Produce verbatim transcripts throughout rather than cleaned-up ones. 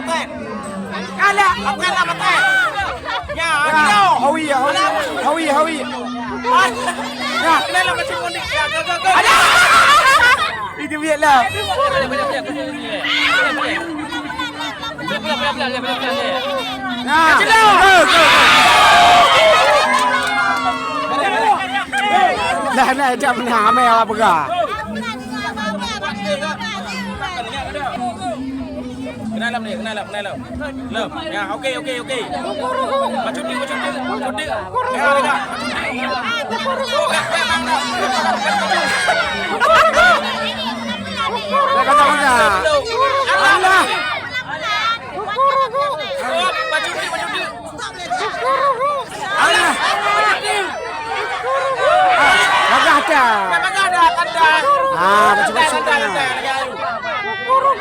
Aman. Kalah, aman lah, aman. Ya, ya. Hawi, ya, hawi. Hawi, hawi. Ah. Ya. Kenal lah macam ni. Ya, go, go, go. Ada. Itu biar lah. Nah, go, go, go. Dah, dah, jam enam, ramai awak pegang. Kenal lah, kenal lah, kenal lah. Lom. Ya, okey, okey, okey. Bacut dek, bacut dek, bacut dek. Ya, lega. Dah kata-kata. Allah. Bacut dek, bacut dek. Allah. Ah, bagah dah. Bagah dah, kan dah. Ah, bacut-bacut dah.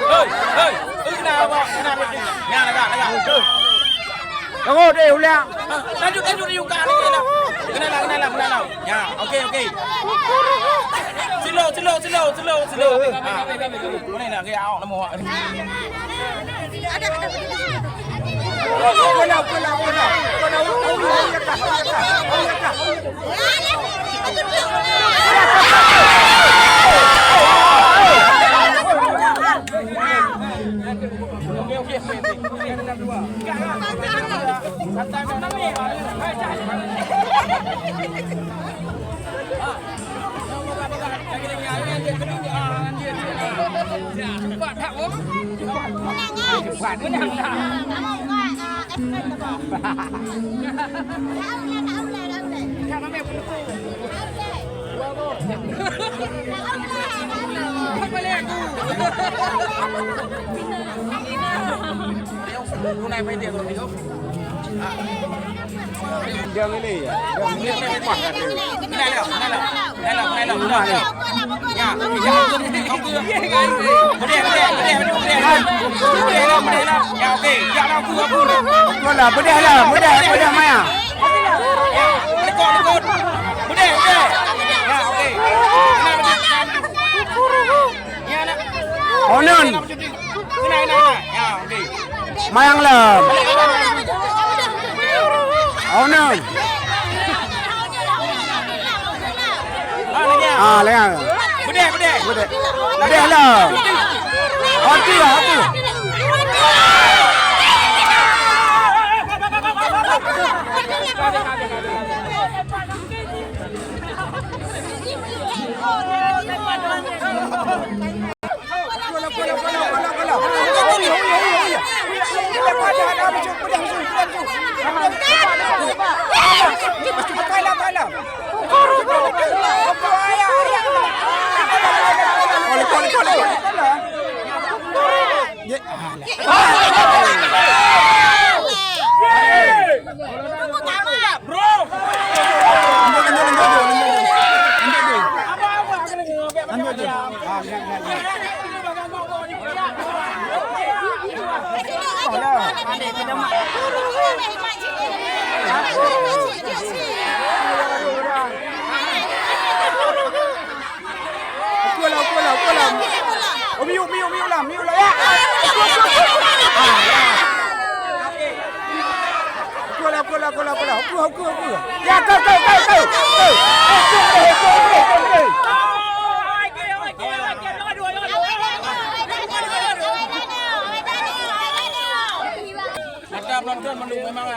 Hei, hei. Kena awak, kena betul. Ya, lega, lega. Tunggu deh, ulang. Lanjut, lanjut, lanjut. Kena lah, kena lah, kena lah. Ya, okey, okey. Slow, slow, slow, slow, slow. Ha. Boleh nak gaya awak nama awak ni? Beudeh lah, beudeh lah, beudeh, beudeh maya. Lekot, lekot. Beudeh, beudeh. Ya, okey. Onan. Mayang lom. Onan. Ah, lengah. Beudeh, beudeh. Beudeh lom. Hati, hati. Dalam. Ukur, ukur, ukur. Ukur, ayah, ayah. Ukur, ukur, ukur, ukur. Ukeue lah, ukeue lah, ukeue lah. Oh, miyueb, miyueb, miyueb lah, miyueb lah. Ya. Ah, ya. Ukeue lah, ukeue lah, ukeue lah, ukeue lah. Ukeue, ukeue, ukeue. Ya, keu, keu, keu, keu. Keu. Eh, keu, keu, keu, keu, keu, keu. Mata penonton mandum memang.